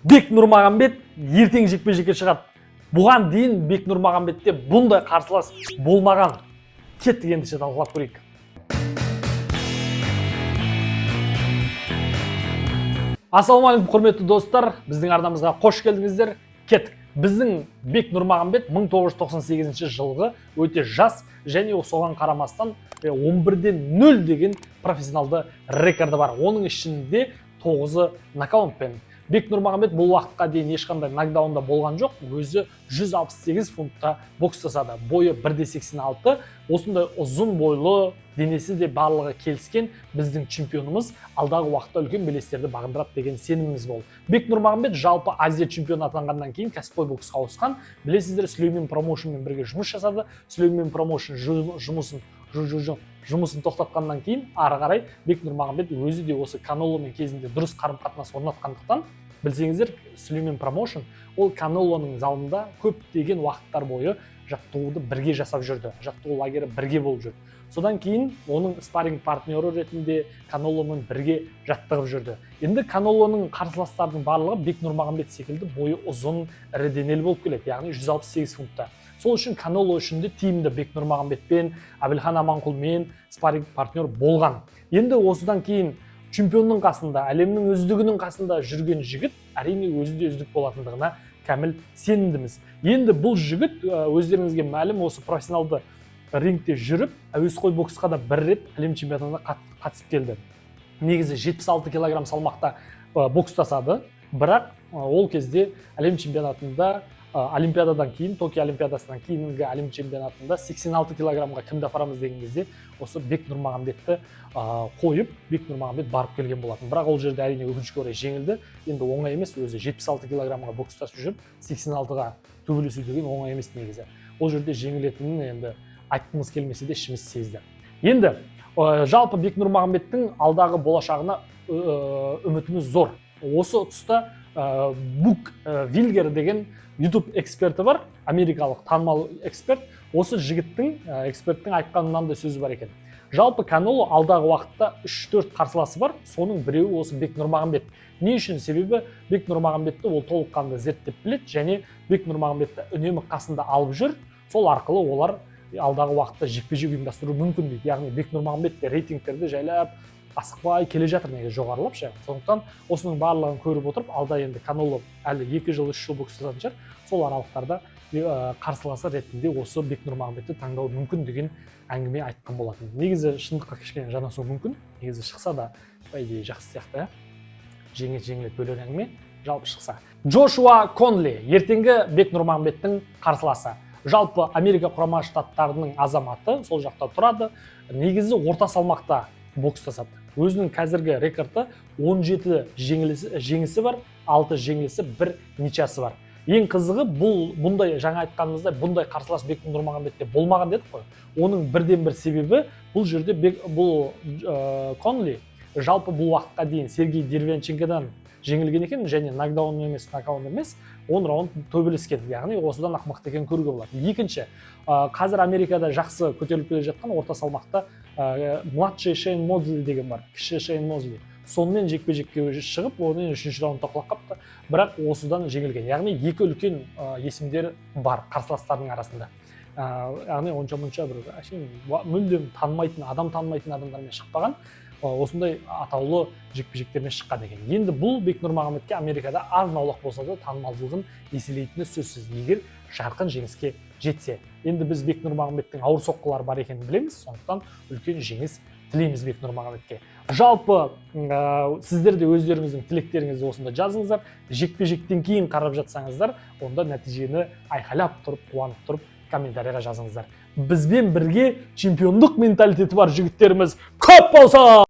Бек Нұрмағамбет ертең жекпе жекке шығады. Бұған дейін Бек Нұрмағамбетте бұндай қарсылас болмаған. Кеттік, ендеше талқылап көрейік. Ассалаумағалейкум, құрметті достар, біздің арнамызға қош келдіңіздер. Кеттік. Біздің Бек Нұрмағамбет 1998 жылғы, өте жас және соған қарамастан 11-ден 0 деген профессионалды рекорды бар. Оның ішінде 9-ы нокаутпен. Бек Нұрмағамбет бұл уақытқа дейін ешқандай нокдаунда болған жоқ. Өзі 168 фунтта бокстасады. Бойы 1,86. Осындай ұзын бойлы, денесі де барлығы келіскен біздің чемпионымыз алдағы уақытта үлкен белестерді бағындырады деген сеніміміз болды. Бек Нұрмағамбет жалпы Азия чемпионы атанғаннан кейін кәсіпқой боксқа ауысқан. Білесіздер, Сүлеймен Промоушнмен бірге жұмыс жасады. Сүлеймен Промоушн жұмысын тоқтатқаннан кейін ары қарай Бек Нұрмағамбет өзі де осы Канеломен кезінде дұрыс қарым қатынас орнатқандықтан, білсеңіздер, Сүлеймен Промоушн ол Канелоның залында көптеген уақыттар бойы жаттығуды бірге жасап жүрді, жаттығу лагері бірге болып жүрді. Содан кейін оның спарринг партнері ретінде Канеломен бірге жаттығып жүрді. Енді Канелоның қарсыластарының барлығы Бек Нұрмағамбет секілді бойы ұзын, ірі денелі болып келеді, яғни 168 фунтта. Сол үшін Канело үшін де тиімді Бек Нұрмағамбетпен, Әбілхан Аманқұлмен спарринг партнер болған. Енді осыдан кейін чемпионның қасында, әлемнің үздігінің қасында жүрген жігіт, әрине, өзі де үздік болатындығына кәміл сенімдіміз. Енді бұл жігіт, өздеріңізге мәлім, осы профессионалды рингте жүріп, әуесқой боксқа да бір рет әлем чемпионатына қатысып келді. Негізі 76 килограмм салмақта бокстасады, бірақ ол кезде әлем чемпионатында, олимпиададан кейін, Токио олимпиадасынан кейінгі әлем чемпионатында 86 килограммға кімді апарамыз деген кезде осы Бек Нұрмағамбетті қойып, Бек Нұрмағамбет барып келген болатын. Бірақ ол жерде, әрине, өкінішке орай жеңілді. Енді оңай емес, өзі 76 килограммға бокстасып жүріп, 86-ға төбелесу деген оңай емес негізі. Ол жерде жеңілетінін енді айтқымыз келмесе де, ішіміз сезді. Енді жалпы Бек Нұрмағамбеттің алдағы болашағына үмітіміз зор. Осы тұста Бук Вилгер деген YouTube эксперті бар, америкалық танымал эксперт. Осы жігіттің, эксперттің айтқан мынандай сөзі бар екен: жалпы Канело алдағы уақытта 3-4 қарсыласы бар, соның біреуі осы Бек Нұрмағамбет. Не үшін? Себебі Бек Нұрмағамбетті ол толыққанды зерттеп біледі және Бек Нұрмағамбетті үнемі қасында алып жүр. Сол арқылы олар алдағы уақытта жекпе жек ұйымдастыруы мүмкін дейді. Яғни Бек Нұрмағамбет те рейтингтерде жайлап, асықпай келе жатыр негізі, жоғарылап ше. Сондықтан осының барлығын көріп отырып, алда енді Канело әлі 2 жыл, 3 жыл бокстасатын шығар. Сол аралықтарда қарсыласы ретінде осы Бек Нұрмағамбетті таңдауы мүмкін деген әңгіме айтқан болатын. Негізі шындыққа кішкене жанасуы мүмкін. Негізі шықса да, по идее, жақсы сияқты, иә. Жеңеді, жеңіледі, бөлек әңгіме, жалпы шықса. Джошуа Конли ертеңгі Бек Нұрмағамбеттің қарсыласы. Жалпы Америка Құрама Штаттарының азаматы, сол жақта тұрады. Негізі орта салмақта бокстасады. Өзінің қазіргі рекорды 17 жеңілісі, жеңісі бар, 6 жеңілісі, бір ничьясы бар. Ең қызығы, бұл бұндай, жаңа айтқанымыздай, бұндай қарсылас Бек Нұрмағамбетте болмаған дедік қой. Оның бірден бір себебі бұл жерде бұл Конли жалпы бұл уақытқа дейін Сергей Деревянченкодан жеңілген екен және нокдаун емес, нокаут емес, 10 раунд төбелескен. Яғни осыдан ақ мықты екенін көруге болады. Екінші, қазір Америкада жақсы көтеріліп келе жатқан орта салмақта младший Шейн Мозли деген бар, кіші Шейн Мозли, сонымен жекпе жекке шығып, онымен үшінші раундта құлап қалыпты, бірақ осыдан жеңілген. Яғни екі үлкен есімдер бар қарсыластарының арасында. Яғни онша мұнша бір әшейін мүлдем танымайтын адам, танымайтын адамдармен шықпаған, осындай атаулы жекпе жектермен шыққан екен. Енді бұл Бек Нұрмағамбетке Америкада аз аулақ болса да танымалдылығын еселейтіні сөзсіз, егер жарқын жеңіске жетсе. Енді біз Бек Нұрмағамбеттің ауыр соққылары бар екенін білеміз, сондықтан үлкен жеңіс тілейміз Бек Нұрмағамбетке. Жалпы сіздер де өздеріңіздің тілектеріңізді осында жазыңыздар. Жекпе жектен кейін қарап жатсаңыздар, онда нәтижені айқайлап тұрып, қуанып тұрып комментарийға жазыңыздар. Бізбен бірге чемпиондық менталитеті бар жігіттеріміз көп болсын!